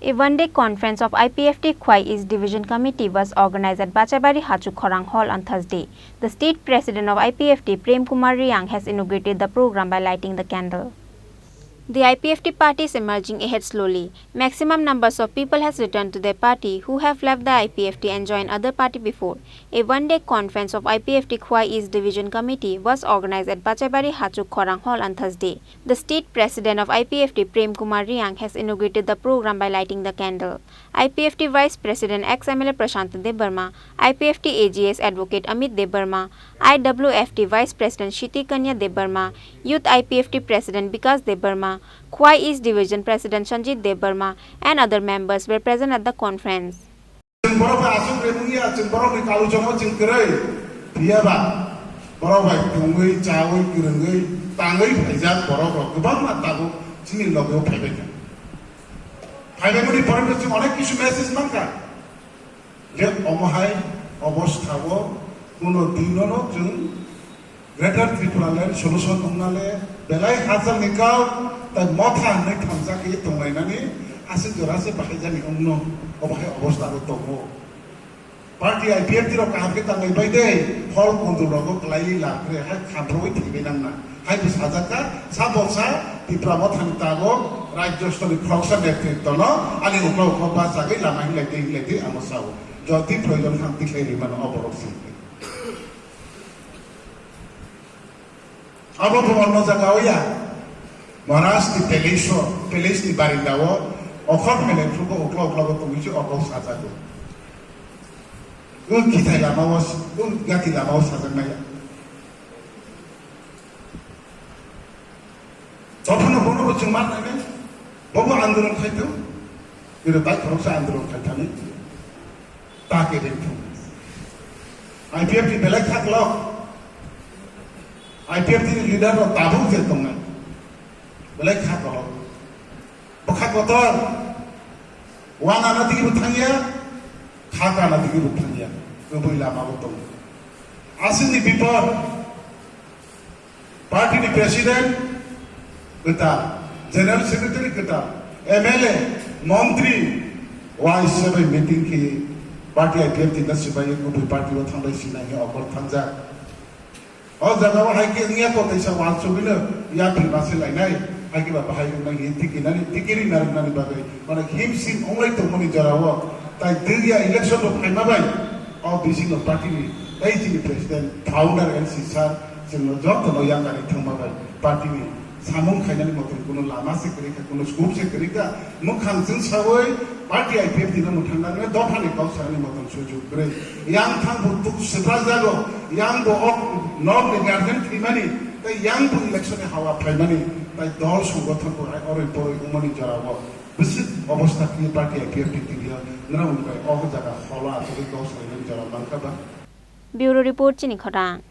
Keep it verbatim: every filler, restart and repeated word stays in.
A one-day conference of I P F T Khwai East Division Committee was organized at Bachaibari Hachuk Khorang Hall on Thursday. The state president of I P F T, Prem Kumar Riang, has inaugurated the program by lighting the candle. The I P F T party is emerging ahead slowly. Maximum numbers of people has returned to their party who have left the I P F T and joined other party before. A one-day conference of I P F T Khwai East Division Committee was organized at Bachaibari Hachuk Khorang Hall on Thursday. The state president of I P F T, Prem Kumar Riang, has inaugurated the program by lighting the candle. I P F T Vice President, ex M L A Prashant Debbarma, I P F T A G S Advocate Amit Debbarma, I W F T Vice President Shiti Kanya Debbarma, Youth I P F T President Bikas Debbarma, Khwai East Division President Sanjit Debbarma, and other members were present at the conference. Chwng borok bai aswk remung ya, chwng borokni kaluchongo chwng kwrwi. Phiya ba borok bai tongwi, chawi, kwrwngwi, tangwi phaijak borok rok kwbangma tabuk chini logi o phaibai kha. Phaibai mani pore chwng onek kisu message mankha. Je omo hai obostha o kuno dino no chwng Greater Tripura Land solution wngna le belai hachal ni kau tai motha hinwi thamsa khe tonglainani aswk jora se bahai jani wngno, obo hai obostha o tongo. Party I P F T rok kaham khe tanglai bai de, hol kondul rogo kwlai la kre hai khamproi thangwi nangna. Hai bo sajak kha, sa boksa Tipra mothani tabok rajyo stoni khoroksa netritto no ani ukla ukla bachagwi lama hinlai tei hinlai tei amo sao. Jodi proyojon khan tikhlai rimano o borok se. Abo bo ono jaga o ya. Maharaj ni palace o, palace ni barinda o okhor phailai phuru bo ukla ukla bo tongwi se okok sajago. Ung kithai lama o, ung gati lama o sajaknai ya. Tophano bono bo chwng mar nai nai. Bobo andolon khai thung. Bini bai khoroksa andolon khai thani. Ta ke dei thung. I P F T ni belai kha kolok. I P F T ni leader rok tabuk je tongnai. Belai kha kolok. Bwkha kotor. Wana na digi bo thangya. Kha kana digi bo thangya. Kwbwi lama bo tongo. Aswkni bipor. Party ni president kwtal, general secretary kwtal, M L A, montri, wai se bai meeting khe party I P F T na sibai kubui party o thangbai sinai he okor thangjak. O jaga o hai khe wngya ko teisa wansugwino yapri mase lainai, hai khe ba bahai wngnai he tiki nani, tiki ri narwk nani bagwi. Mane himsim onglai tongmani jorao, tai dwgya election rok phaima bai, o bising no party ni, tai chini president, founder N C sir, chwngno jotono yakarwi thangma bai, party ni samung khainani motom kuno lama se kwrwi kha, kuno scope se kwrwi kha, mwkhang chwng sawi, party I P F T no mwthang nani, dopha ni kok sanani motom sujuk kwrwi. Yang thang bo tuk swprak jago, yang bo ok nok ni guardian thwimani, tai yang bo election ni hawa phaimani, tai dol songothon bo ai oroi poroi wngmani jorao. Bwswk obostha khe party I P F T twi o, nrao ni bai o jaga holo achugwi kok salaimani jora mankha ba? Bureau Report, Chini Khorang.